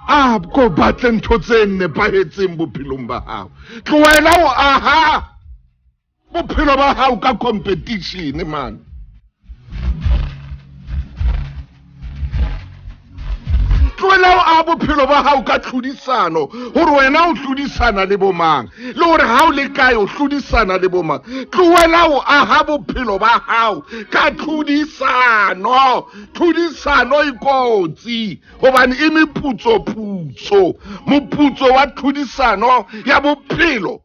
A ko batle ntho tse nepahetseng bophelong ba hao. Tlohela ho aha bophelo ba hao ka competition, man. Tlohela ho aha bophelo ba hao ka tlhodisano, hore wena o hlodisana le bomang, le hore ha o le kae o hlodisana le bomang. Tlohela ho aha bophelo ba hao ka tlhodisano. Tlhodisano e kotsi hobane e meputso-putso, moputso wa tlhodisano ya bophelo.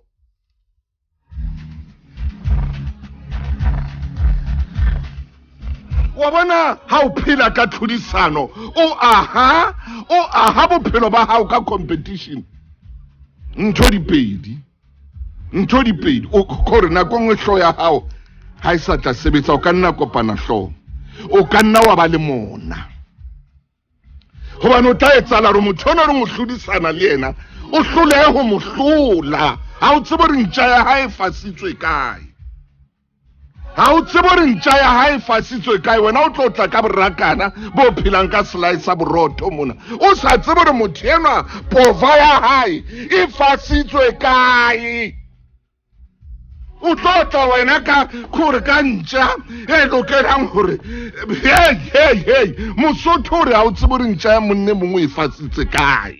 Wa bona ha o phela ka tlhodisano, o aha, o aha bophelo ba hao ka competition. Ntho di pedi, ntho di pedi, o gore nako nngwe hlooho ya hao ha e sa tla sebetsa, o ka nna kopana hlooho, o ka nna wa ba le mona. Hobane o tla etsahala hore motho ona o reng o hlodisana le yena, o hlolehe ho mo hlola. Ha o tsebe hore ntja ya hae e fasitswe kae. Ha o tsebe hore ntja ya hae e fasitswe kae, wena o tlo tla ka borakana bo phelang ka selae sa borotho mona. O sa tsebe hore motho enwa pova ya hae e fasitswe kae. O tlo tla wena ka gore ka ntja e lokelang hore, hey, hey, hey, Mosotho hore ha o tsebe hore ntja ya monne mongwe e fasitse kae.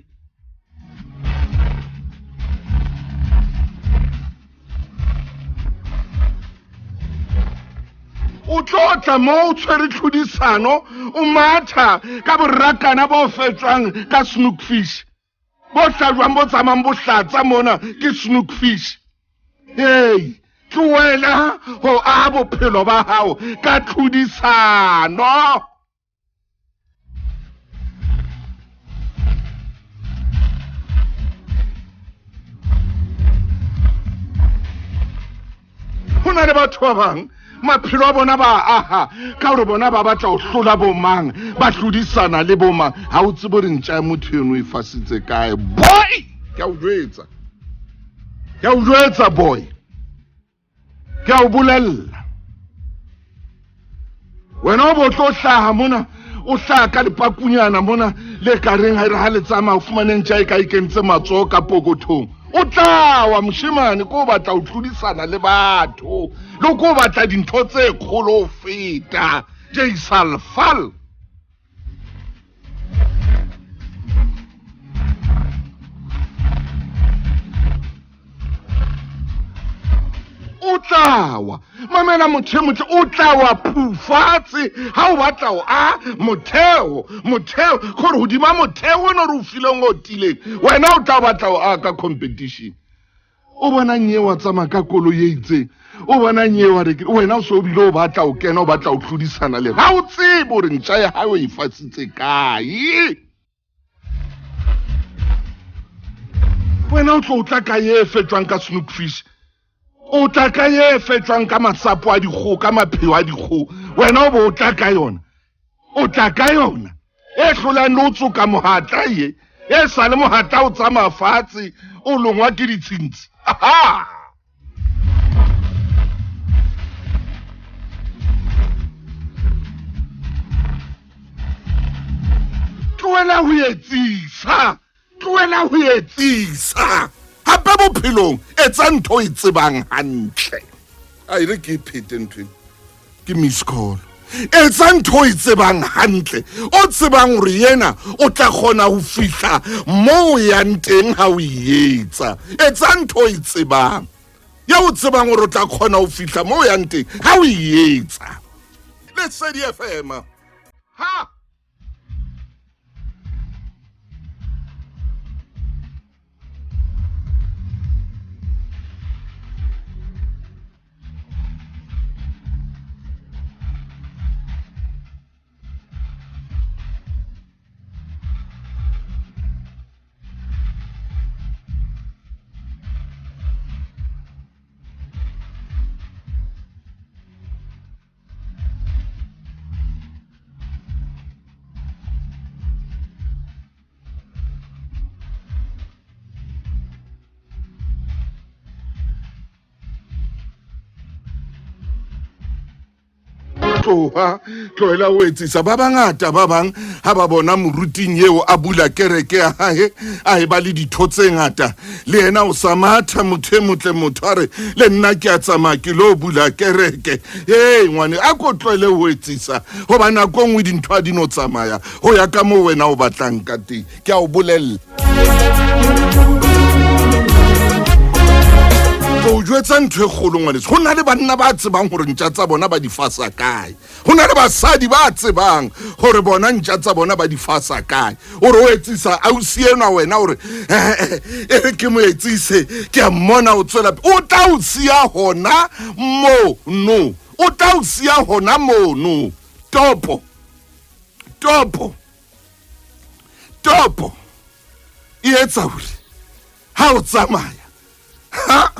O tlo tla mo o tshwere tlhodisano, o matha ka borakana bo fetswang ka snook fish. Bo hlajwang bo tsamayang bo hlatsa mona ke snook fish. Hey, tlohela ho aha bophelo ba hao ka tlhodisano. Ho na le batho ba bang maphelo a bona ba aha ka hore bona ba batla ho hlola bo mang, ba hlodisana le bo mang. Ha o tsebe hore ntja ya motho eno e fasitse kae. Boy, ke a o jwetsa, ke a o jwetsa boy, ke a o bolella. Wena o bo tlo hlaha mona, o hlaha ka lepakunyana mona le ka reng ha e re ha le tsamaya o fumane ntja e ka e kentse matsoho ka pokothong. O tla wa moshemane ko o batla ho tlhodisana le batho, le ko o batla dintho tse kgolo ho feta. Jaisalfal. O tla wa. Mamela motho e motle, o tla wa phufatse ha o batla ho a motheo, motheo, gore hodima motheo o no re o fileng o tileng, wena o tla batla ho a ka competition. O bona nye wa tsamaya ka koloi e itseng, o bona nye wa re wena o so o bile o batla o kena, o batla o tlhodisana le ha o tsebe hore ntja ya hao e fasitse kae. Wena o tlo o tla ka ye fetswang ka snook fish, o tla ka ye fetswang ka masapo a dikgoho, ka mapheo a dikgoho, wena o bo o tla ka yona, o tla ka yona e hlolang le o tsoka mohatla ye, e sa le mohatla o tsamaya fatshe o longwa ke ditshintshi. Aha! Tlohela ho etsisa, tlohela ho etsisa. Hape bophelong etsa ntho e tsebang hantle. A ere ke phete ntho ena, ke miss call. Etsa ntho e tsebang hantle, o tsebang hore yena o tla kgona ho fihla moo o yang teng ha o e etsa. Etsa ntho e tsebang, ya o tsebang hore o tla kgona ho fihla moo o yang teng ha o e etsa. Lesedi FM. Ha! Tloha, tlohela ho etsisa. Ba bangata ba bang ha ba bona moruting eo a bula kereke ya hae, a e ba le ditho tse ngata, le yena o sa matha motho e motle, motho a re le nna ke a tsamaya ke lo bula kereke. Ee ngwane, a ko tlohele ho etsisa, hoba nako e nngwe dintho ha di no tsamaya ho ya ka moo wena o batlang ka teng. Ke a o bolella, ke o jwetsa ntho e kgolo ngwaneso. Ho na le banna ba tsebang hore ntja tsa bona ba di fasa kae, ho na le basadi ba tsebang hore bona ntja tsa bona ba di fasa kae. O re o etsisa ausi enwa wena, o re e re ke mo etsise, ke a mmona o tswela pele. O tla o siya hona mono, o tla o siya hona mono. Topo, topo, topo e etsa hore ha o tsamaya a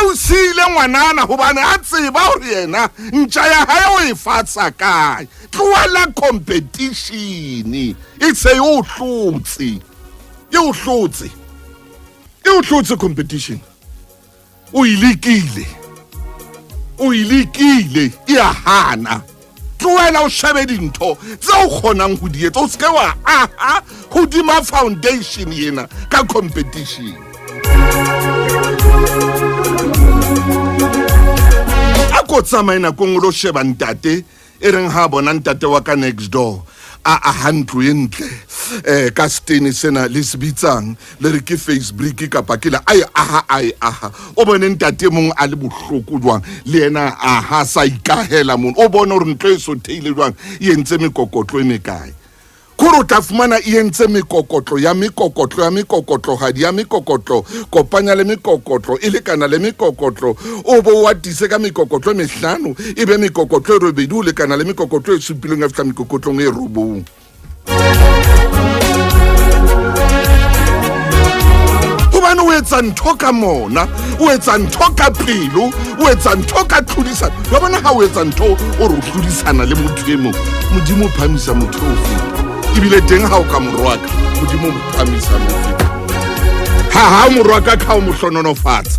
o siile ngwanana, hobane a tseba hore yena ntja ya hae o e fatsha kae. Tlohela competition, e se e o hlotse, e o hlotse, e o hlotse competition. O e lekile, o e lekile, e a hana. Tlohela o shebe dintho tse o kgonang ho di etsa, o seke wa aha hodima foundation ena ka competition. A ko tsamaye nako nngwe lo sheba ntate e reng ha bona ntate wa ka next door a aha ntlo e ntle ka stene sena le se bitsang le re ke face brick kapa ke le a e aha, a e aha. O bone ntate mong a le bohloko jwang, le yena a aha sa ikahela mono. O bone hore ntlo e sotheile jwang, e entse mekokotlo e mekae. Kore o tla fumana e entse mekokotlo ya mekokotlo ya mekokotlohadi ya mekokotlo, kopanya le mekokotlo e lekana le mekokotlo, o bo o atise ka mekokotlo e mehlano, e be mekokotlo e robedi, o lekana le mekokotlo e supileng, ya fihla mekokotlong e robong. Hobane o etsa ntho ka mona, o etsa ntho ka pelo, o etsa ntho ka tlhodisano. Wa bona ha o etsa ntho o re o tlhodisana le motho e mong, Modimo o phamisa motho o feta. Ebile teng ha o ka morwaka, Modimo o phamisa le o feta. Ha ha morwaka ka o mo hlononofatsa,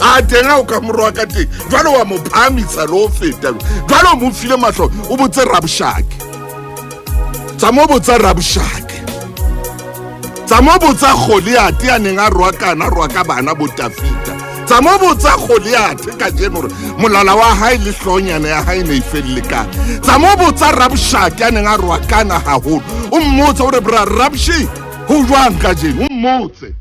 a teng ha o ka morwaka teng jwale wa mo phamisa le o feta. Jwale o mo file mahlo, o botse Rabshake, tsa mo botsa Rabshake, tsa mo botsa Goliate a neng a roakana, a roaka bana bo Tafita. Tsa mo botsa Goliate kajeno hore molala wa hae le hlonyana ya hae ne e felle kae. Tsa mo botsa Rabshake a neng a roakana haholo, o mmotse hore bra Rabshi ho jwang kajeno, o mmotse.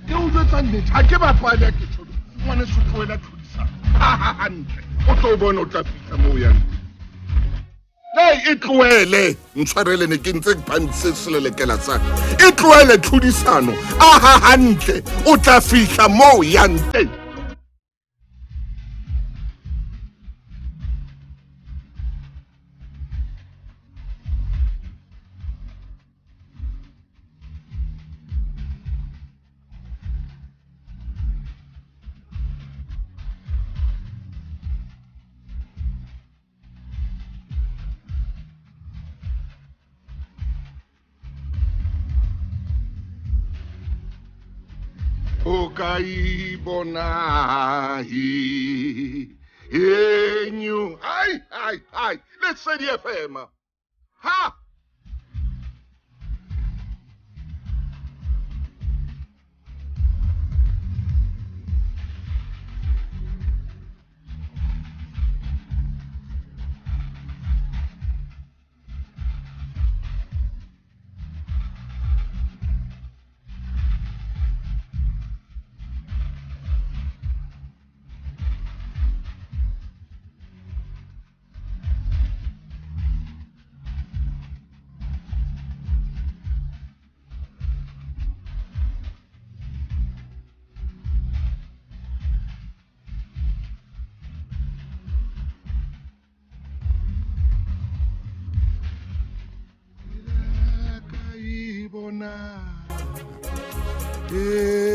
Ke o jwetsa nnete, ha ke bapale, ha ke tjho ngwaneso, tlohela tlhodisano hantle, o tlo bona o tla fihla moo yang. Ei, e tlohele, ntshwarele, ne ke ntse ke phantse selelekela sa ka. E tlohele tlhodisano, aha hantle, o tla fihla moo yang teng. O ka ibona enyu ai ai ai Lesedi FM ha. E.